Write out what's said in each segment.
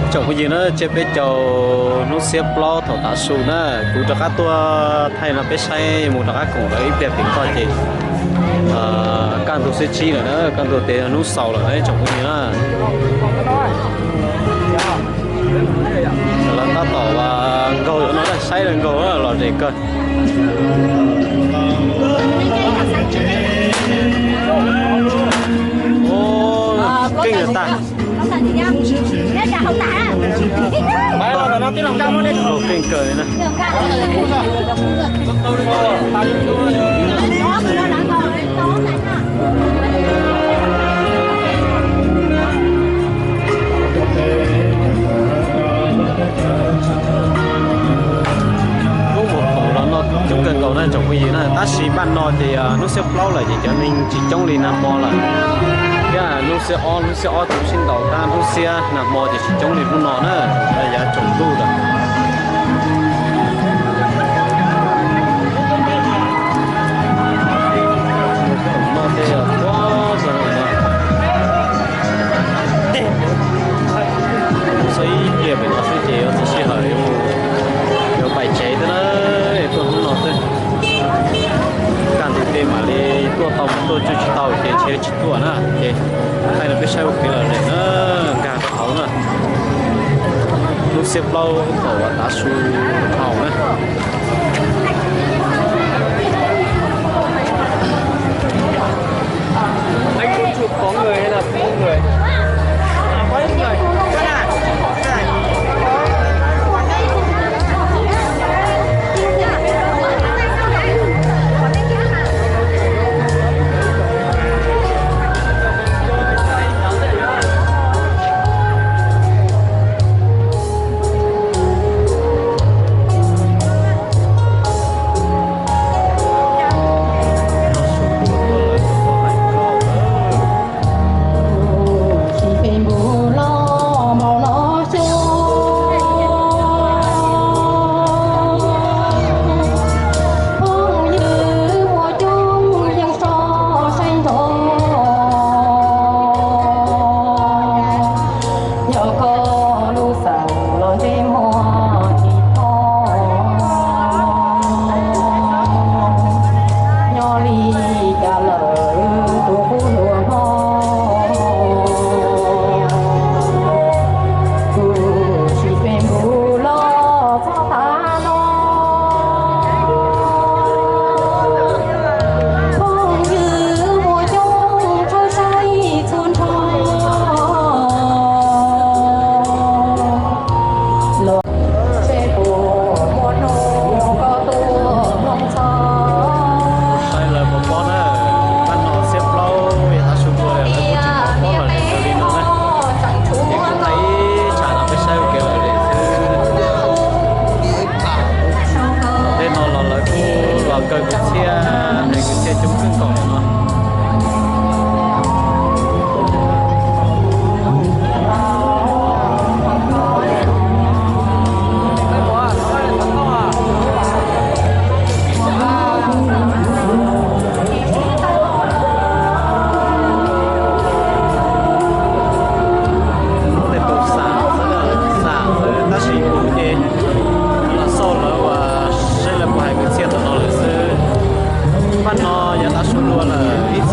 Tsoom phooj ywg na, tsiab peb caug hnub xiab plaub thaum tav su na, kuv rov qab tuaj thaij no peb saib, mus rov qab koom lawv ib pliag tim ko ces kaj ntug xiab tsib lawm na, kaj ntug tias hnub xaus lawm na tsoom phooj ywg na. Lawv tab tom nkaug no, saib lawv nkaug lom zem kawg. Keej lawm tag. Keej kawg li na. Lub mus khoom los no coob kawg nkaus na tsoom phooj ywg na, tab sis npaj no ces hnub xiab plaub lawm ces cov neeg tsis coob li nag hmo lawm. Thiab hnub xiab ob, hnub xiab ob tseem sib ntaus, tab hnub xiab nag hmo ces tsis coob li hnub no na, yav tsaus ntuj lawm. Txog ib pliag pem no xwb ces yuav txog sij hawm yuav pais tsev thiab na, tuaj hnub no xwb. Kaj ntug tej mam li tuaj tau, tuaj tsuj tsis tau ces ntshe tsis tuaj na ces thaij rau peb saib ua kev lom zem na, nkag rau hauv na. Lub xiab plaub thaum uas tav su haus na. Phooj ywg muaj coob yeej tso saib ntsoov, yog koj lub xeem los ntsej muag tsis thooj, nyob li cas lawm tus qub hluas hlob, kuv tsis pe npuv los txhob tas no. Phooj ywg muaj coob tshawb saib txhua nrho, los seb puas muaj hnub koj tuaj mloog txog. Saib lawv puas pob na, pab no xiab plaub yog tav su dua lawm, lawv kuj tsis pom pob lawm li no na. Ces kuj thaij ib tsam no peb saib ua kev lom zem xwb. Tej no los lawv kuj los kaw kwv txhiaj, hais kwv txhiaj coob kawg nkaus li no. Tej tus xam xwb, xam xwb tab sis kuv ces los xauj lawv uas saib lawv puas hais kwv txhiaj tam no lawm xwb. Pab no yav tav su dua lawm ib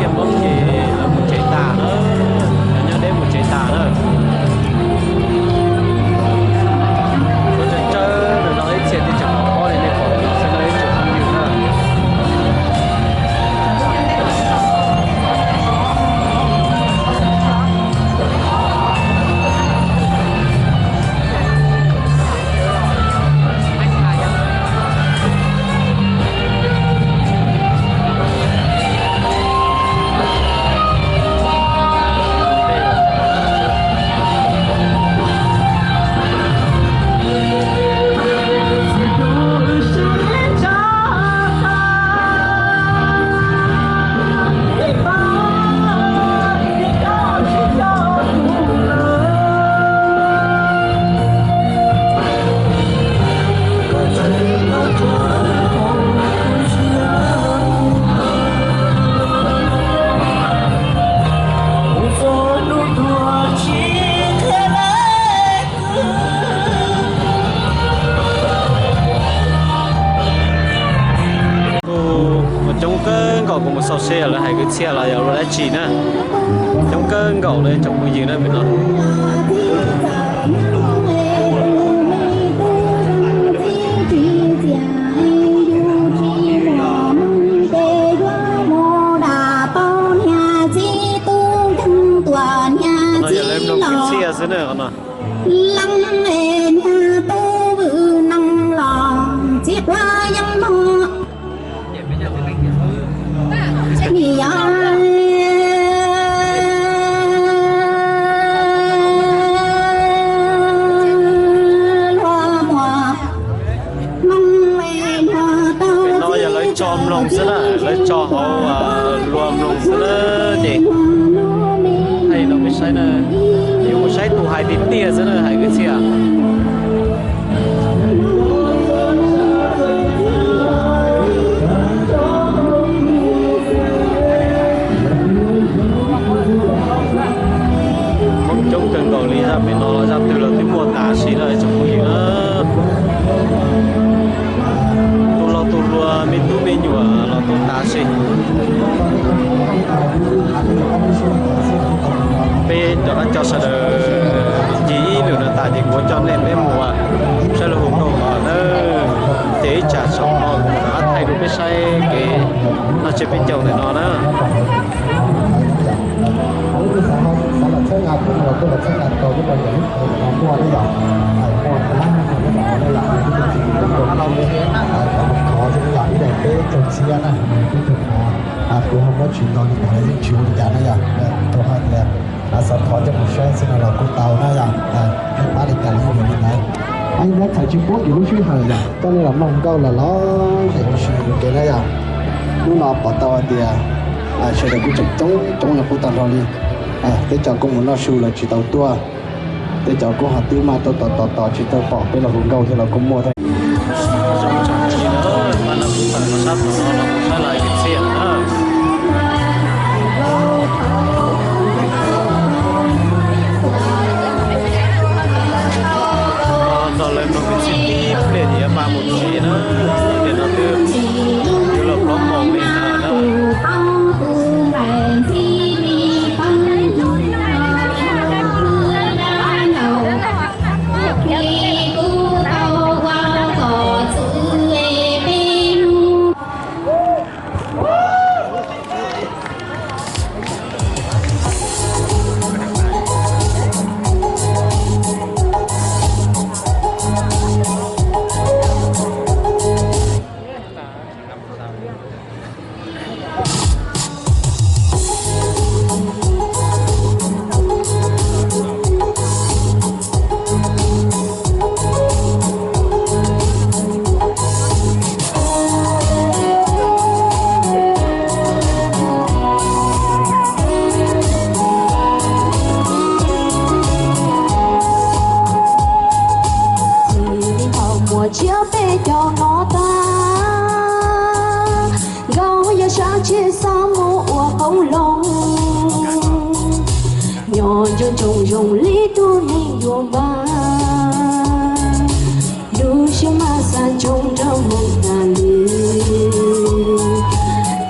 Kuv mus xauj seb lawv hais kwv txhiaj los yog ua dab tsi na. Coob kawg nkaus li tsoom phooj ywg na pem no. No yog lawv mloog kwv txhiaj xwb na no. Pem no yog lawv tso mloog xwb na, lawv tso hauv luag mloog xwb na. Ces thaij rau peb saib na, yuav mus saib tus hais tiag tiag xwb na, hais kwv txhiaj. Hmoob coob kawg nkaus li, zaj pem no los zaj twg los twb muaj tas sim no tsoom phooj ywg na. Tus laug tus hluas me tub me nyuam los tuaj tas sim. Peb cov dab cov sawv daws ncig ib lwm no tas ces kuv coj nej peb mus saib lawv hu nkauj no na. Ces ib tsam saum no kuv mam rov qab thaij rau peb saib kev noj tsiab peb caug ntawm no na. Kuv ho muab tsis nto li ntawd yeej tsis ua li cas na yom, tau hais tias xav thov coj mus saib xwb no los kuj tau na yom. Pab li cas los yeej yuav li ntawd. Ib hnub txhais tsis pub yus lub sij hawm yom, coj nej los mloog nkauj los los zem ua si ua ke na yom. Hnub no pom tau hais tias sawv daws kuj tseem coob coob no kuj tag nrho li. Tej cov kuj mus noj su lawm tsis tau tuaj, tej cov kuj ho twb maj tuaj tos tos tos tsis tau pom peb los hu nkauj thiab los kuj muaj thiab. Tos lawv mloog kwv txhiaj tib pliag ces yuav maj mus tsev na, tiam no twb yuav los plaub moos li ntawd na. Txij li thaum muaj tsiab peb caug no tag, nkauj yog sab tsheb xab mus ua qoob loo, nyob nco ntsoov zoo li tug neeg yuav npaj, lub siab mas xav ntsoov nrog moo tas li.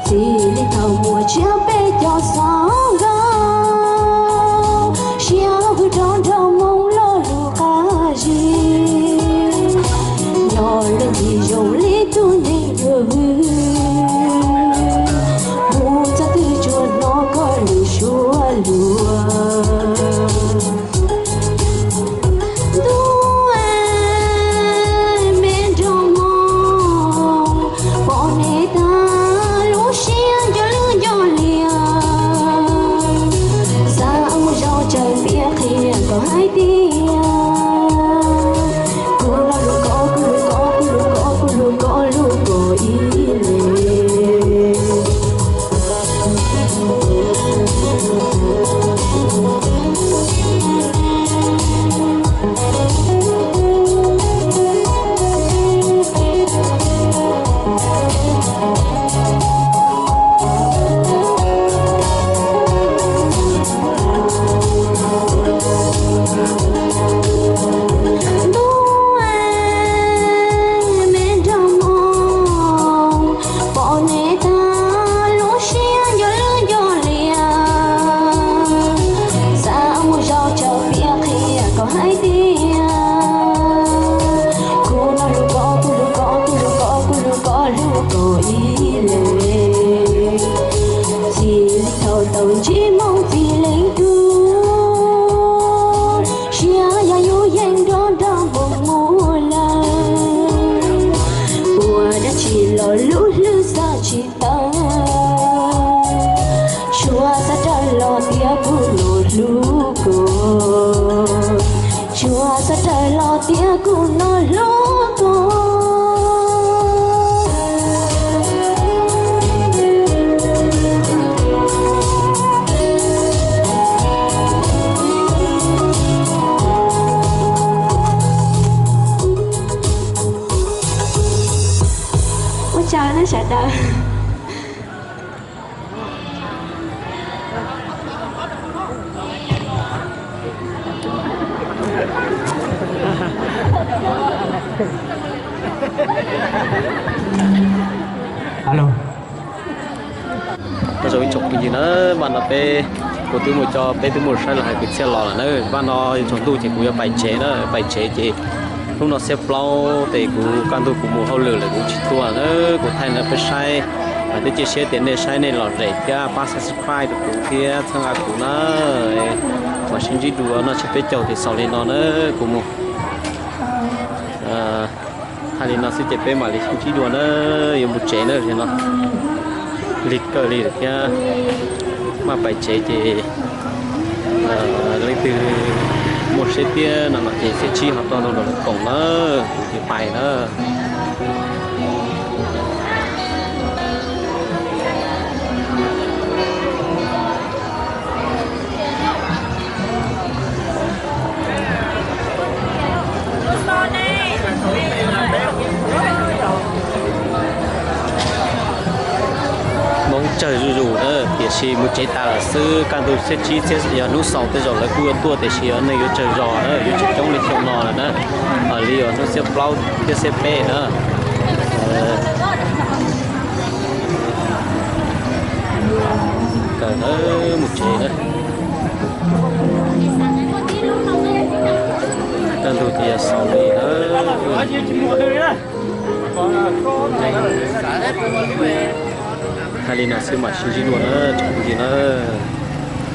Txij li thaum muaj tsiab peb caug xov nkauj, siab hwj rov nrog moo lo lus qab zib, nyob lub ncig zoo li tug neeg yuav hwj, mus txog twg tsuas hnov koj lus suab luag. Hlub koj ib leeg, txij li thaum tau ntsib Hmoob Txiv Leej Tub, siab yog yus yeej nrog nrog npoo mus lawm. Ua dab tsi los lub hlwb xav tsis tawm, tsuas xav raws los tias kuv no hlub koj, tsuas xav raws los tias kuv no hlub koj. Ua tsaug nawb sawv daws. Alo. Nyob zoo ib tsoom phooj ywg na, vaj no peb, kuv twb mus coj peb twb mus saib los hais kwv txhiaj los lawm na. Vaj no yuav tsaus ntuj ces kuv yuav pais tsev na, pais tsev ces hnub no xiab plaub ces kuv kaj ntug kuv mus hauj lwm lawm kuv tsis tuaj na, kuv thaij no peb saib. Vam thiab cia siab tias nej saib nej lom zem thiab pab subscribe rau kuv thiab txhawb nqa kuv na. Mam sib ntsib dua, noj tshiab peb caug ces xaus li no na, kuv mus. Thaij li no xwb ces peb mam li sib ntsib dua na, yuav mus tsev na no. Lig kawg li lawm thiab, maj pais tsev ces leej twg muaj siab tiab no no ces txiav txim ho tuaj ntawm lawv koom na, kuv ces pais na. Hmoob tsawg zuj zus na, tiam sis mus tsev tas lawm xwb, kaj ntug xiab tsib thiab yog hnub xaus tej zaum lawv kuj yuav tuaj, tiam sis yog neeg yuav tsawg zog na, yuav tsis coob li xyoo no lawm na. Hos li uas hnub xiab plaub thiab xiab peb na. Kawg na, mus tsev na. Kaj ntug ces yog xaus li na. Thaij li no xwb mam sib ntsib dua na tsoom phooj ywg na.